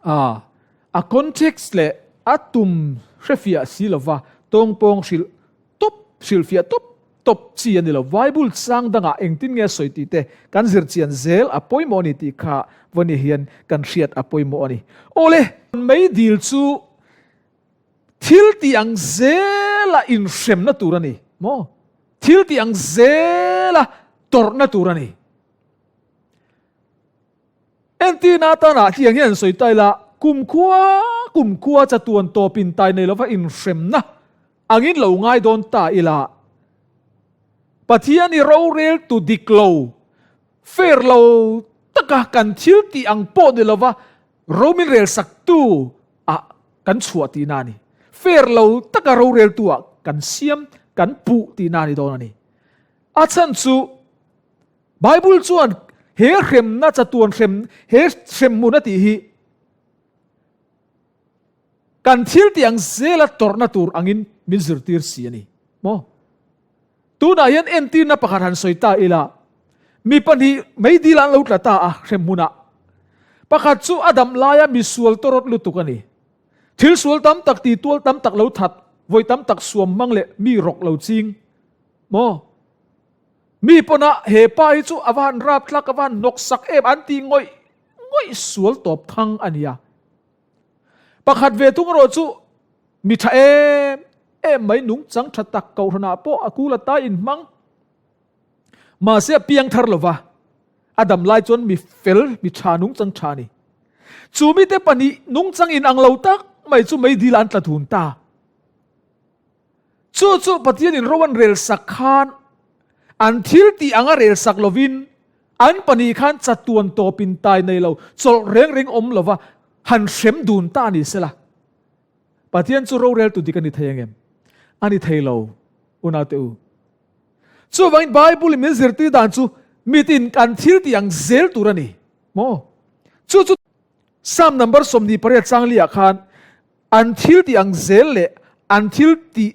a a context leh a tum hrefiah si lova tawngpawng hrilh tawp hrilhfiah tawp tawp chi a ni lo. Bible chang dangah engtin nge sawi tih te kan zir chian zel a pawimawh a ni tih kha Vawni hian kan hriat a pawimawh a ni. Awle! Meidil chu thil tih ang zela inhremna tur a ni maw? Thil tih ang zela tawrhna tur a ni. Entirna atana tiang hian sawi ta ila, kumkhua kumkhua chatuan tawpin tai nei lova inhremna angin lo ngai dawn ta ila, Pathian i rorel tu dik lo, fair lo taka kan thil tih ang pawh ni lova ro min rel sak tu ah kan chhuah tihna a ni. Fair lo taka rorel tu ah kan siam, kan puh tihna a ni dawn a ni. A chhan chu Bible chuan he hremna chatuan hrem, he hremhmun a tih hi Kan thil tih ang zela tawrhna tur angin min zirtir si a ni maw? Tunah hian entirna pakhat han sawi ta ila, mi pahnih meidil an lo tla ta a hremhmunah. Pakhat chu a dam laia mi sual tawrawt lutuk a ni. Thil sual tam tak ti tual tam tak lo that, vawi tam tak suam hmang leh mi rawk lo ching maw? Mi pawnah he pa hi chu a va han rapthlak, a va han hnawksak em an ti ngawih ngawih sual tawp thang a nia. Pakhat ve thung erawh chu mi tha em em mai nungchang tha tak kohhranah pawh a kul ata inhmang. Mahse a piang thar lova, a dam lai chuan mi fel, mi tha nungchang tha a ni. Chu mite pahnih nungchang inang lo tak mai chu meidil ah an tla dun ta. Chu chu Pathianin ro an rel sak khan an thil tih anga rel sak lovin an pahnih khan chatuan tawpin tai nei lo, chawlh reng reng awm lova han hrem dun ta a ni sela. Pathian chu roreltu dik a ni thei angem? A ni thei lo, unaute u. Chuvangin Bible in min zirtir dan chu mitin kan thil tih ang zel tur a ni maw? Chu chu Psalm number 28 changli ah khan An thil tih ang zel leh an thil tih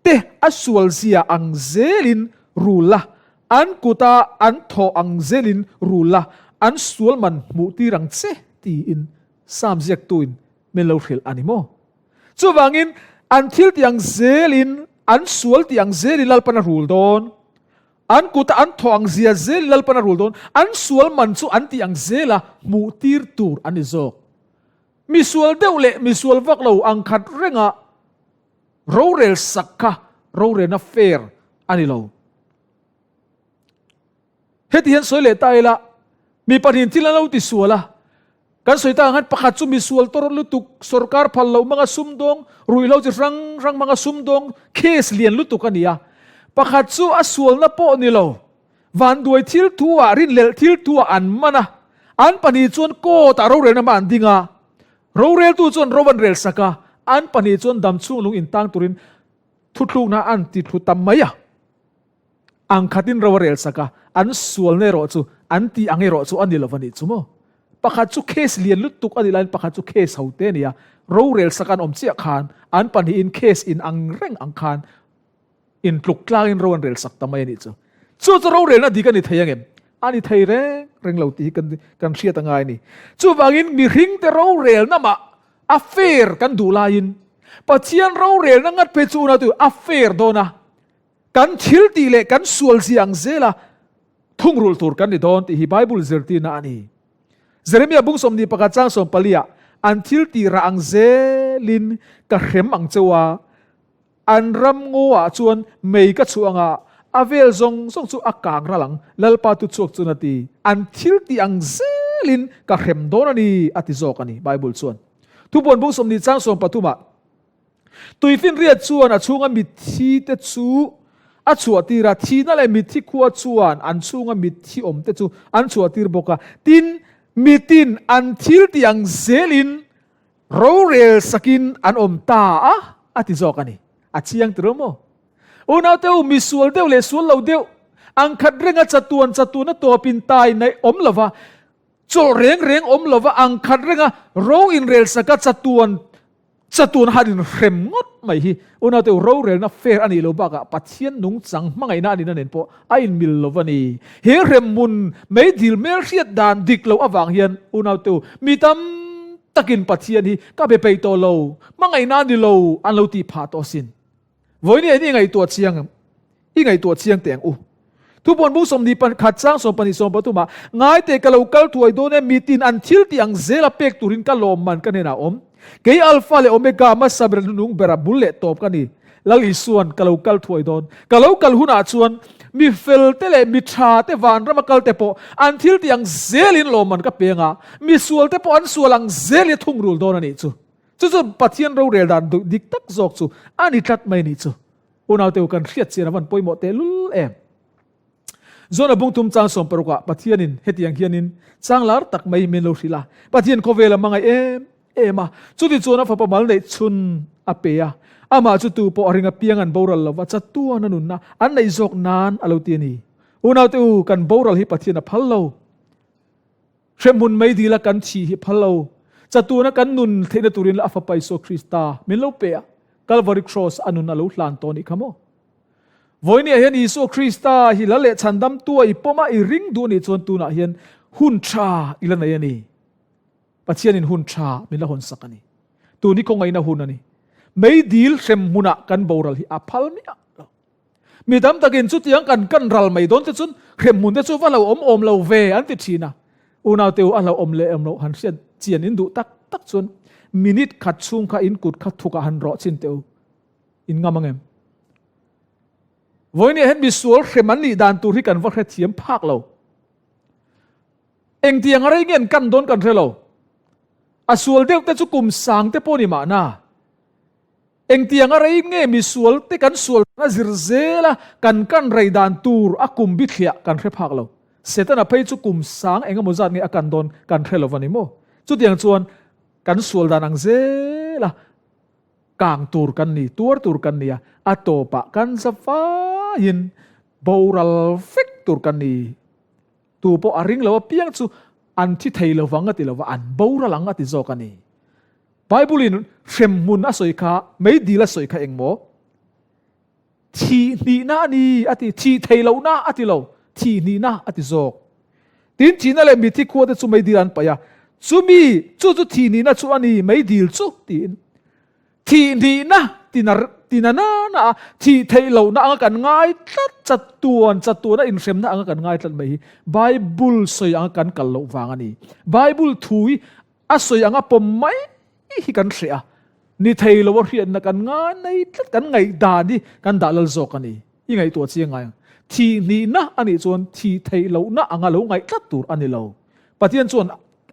te a sual zia ang zelin rul la, an kuta an thawh ang zelin rul la, an sual man hmuh tir ang che tiin Psalm ziaktuin min lo hrilh a ni maw? Chuvangin an thil tih ang zelin, an sual tih ang zelin Lalpan a rul dawn, an kuta an thawh ang zia zelin Lalpan a rul dawn, an sual man chu an tih ang zela hmuh tir tur a ni zawk. Misual deuh leh misual vak lo ang khat renga rorel sak kha rorelna fair a ni lo. Heti hian sawi leh ta ila, mi pahnihin thil an lo ti sual a, kan sawi tak ang hian pakhat chu misual tawrh lutuk, sorkar phal loh hmanga sumdawng, ruihhlo chi hrang hrang hmanga sumdawng, case lian lutuk a ni a. Pakhat chu a sualna pawh ni lo, Vanduai thil thu ah rinhlelh thil thu ah an man a, an pahnih chuan court ah rorelna hma an ding a, roreltu chuan ro an rel sak a, an pahnih chuan damchhung lung intang turin thuthlukna an ti thlu tam mai a. Ang khatin ro a rel sak a, an sualna erawh chu an tih ang erawh chu a ni lo a nih chu maw? Pakhat chu case lian lutuk a nih laiin pakhat chu case ho te a ni a, rorel sak an awm chiah khan an pahnihin case in ang reng ang khan intluk tlangin ro an rel sak ta mai a nih chu. Chu chu rorelna dik a ni thei angem? A ni thei reng reng lo tih hi kan kan hriat a ngai a ni. Chuvangin mihringte rorelna mah a fair kan duh laiin Pathian rorelna ngat phei chu unau tu a fair dawn a, Kan thil tih leh kan sual zia ang zela thungrulh tur kan ni dawn tih hi Bible zirtirna a ni. Jeremia bung 21 chang 14 ah, An thil tih rah ang zelin ka hrem ang cheu a, an ram ngaw ah chuan mei ka chhuah ang a, a vel zawng zawng chu a kang ral ang, Lalpa tu chhuak chuan a ti. An thil tih ang zelin ka hrem dawn a ni, a ti zawk a ni, Bible chuan. Thupuan bung 20 chang 13 ah, Tuifinriat chuan a chhunga mitthi te chu a chhuahtir a, thihna leh mitthi khua chuan an chhunga mitthi awm te chu an chhuahtir bawk a. Tin, mitin an thil tih ang zelin rorel sakin an awm ta a, a ti zawk a ni. A chiang tirh maw? Unaute u, mi sual deuh leh sual lo deuh, ang khat renga chatuan chatuan a tawpin tai naih awm lova, chawlh reng reng awm lova ang khat renga ro inrel saka chatuan Chatuan han inhrem ngawt mai hi unaute u rorelna fair a nih loh bakah Pathian nungchang hmangaihna a nihna nen pawh a inmil lo a ni. He hremhmun meidil hmelhriat dan dik loh avang hian unaute u mi tam takin Pathian hi ka be peih tawh lo, hmangaihna a ni lo an lo tih phah tawh asin. Vawiin i ngaihtuah chiang i ngaihtuah chiang teh ang u. Thupuan bung 21 chang 12 13 ah, Ngai teh ka lo kal thuai dawn e, mitin an thil tih ang zela pek turin ka lawmman ka hnenah awm. Kei Alpha leh Omega, hmasa ber hnunung bera bul leh tawp ka ni. Lal Isuan ka lo kal thuai dawn. Ka lo kal hunah chuan mi fel te leh mi tha te vanrama kal te pawh an thil tih ang zelin lawmman ka peng a, mi sual te pawh an sual ang zelin a thungrul dawn a nih chu. Chu chu Pathian rorel dan dik tak zawk chu a ni tlat mai nih chu. Unaute u kan hriat chian a van pawimawh teh lul em. Jona bung thum chang 60 ah Pathianin hetiang hianin chang lar tak mai min lo hrilh a. Pathian khawvel a hmangaih em em a, chuti chuan a fapa mal neih chhun a pe a. Amah chu tu pawh a ring apiang an boral lova chatuan a nunna an neih zawk nan a lo ti a ni. Unaute u kan boral hi Pathian a phal lo. Hremhmun meidila kan thi hi phal lo. Chatuna kan nun theihna turin a Fapa Isua Krista min lo pe a, Calvary Cross a nun a lo hlan tawh nih kha maw? Vawinia hian Isua Krista hi la leh chhandamtua i pawm a, i ring duh nih chuan tunah hian hun tha i la nei a ni. Pathianin hun tha min la hawnsak a ni. Tun hi khawngaihna hun a ni. Meidil hremhmunah kan boral hi a phal miah lo. Mi tam takin chutiang kan kan ral mai dawn te chuan hremhmun te chu va lo awm awm lo ve an ti thin a. Unaute u a lo awm leh awm loh han hriat chian in duh tak tak chuan minute khat chhung kha in kut kha thukah han rawh chin teh u. In ngam ang em? Vawinia hian misual hrem an nih dan tur hi kan va hrethiam phak lo. Engtiang a rei nge an kan dawn kan hre lo. A sual deuh te chu kum sang te pawh ni mahna. Engtiang a rei nge misual te kan sual a zir zel a, kan kan rei dan tur a kum bithliah kan hre phak lo. Setana phei chu kum sang eng emaw zat nge a kan dawn kan hre lo va ni maw? Chutiang chuan kan sual dan ang zel a, kang tur kan ni, tuar tur kan ni a, a tawpah kan za vaiin boral vek tur kan ni. Tu pawh a ring lo apiang chu an thi thei lovang a ti lova, an boral ang a ti zawk a ni. Bible-in hremhmun a sawi kha, meidil a sawi kha eng maw? Thih hnihna a ni a ti, thih thei lohna a ti lo, thih hnihna a ti zawk. Tin, thihna leh mitthi khua te chu meidil an paih a, chumi chu chu thih hnihna chu a ni, meidil chu tiin. Thih hnihna tina tina nana a, thih theih lohna anga kan ngai tlat, chatuan chatuana inhremna anga kan ngai tlat mai hi Bible sawi anga kan kal loh vang a ni. Bible thu hi A sawi anga pawm mai hi kan hreh a, ni thei lo a hriatna kan ngai tlat, kan ngaihdan hi kan dah lal zawk a ni. I ngaihtuah chiang ngai ang. Thih hnihna a nih chuan thih theih lohna anga lo ngaih tlat tur a ni lo. Pathian chuan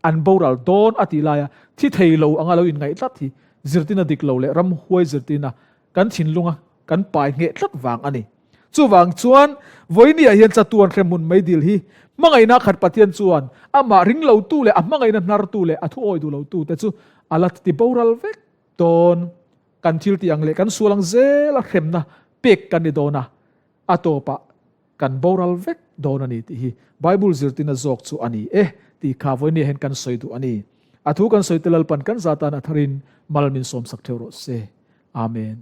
an boral dawn a tih laia thi thei lo anga lo inngaih tlat hi zirtirna dik lo leh ramhuai zirtirna kan thinlunga kan pai ngheh tlat vang a ni. Chuvang chuan, vawinia hian chatuan hremhmun meidil hi hmangaihna khat Pathian chuan amah ring lotu leh a hmangaihna hnartu leh a thu awi duh lotute chu a la ti boral vek dawn. Kan thil tih ang leh kan sual ang zela hremna pek kan ni dawn a, a tawpah. kan boral vek dawn a ni tih hi Bible zirtirna zawk chu a ni e tih kha vawinia hian kan sawi duh a ni. A thu kan sawi te Lalpan kan zatan a tharin mal min sawmsak theuh rawh se. Amen.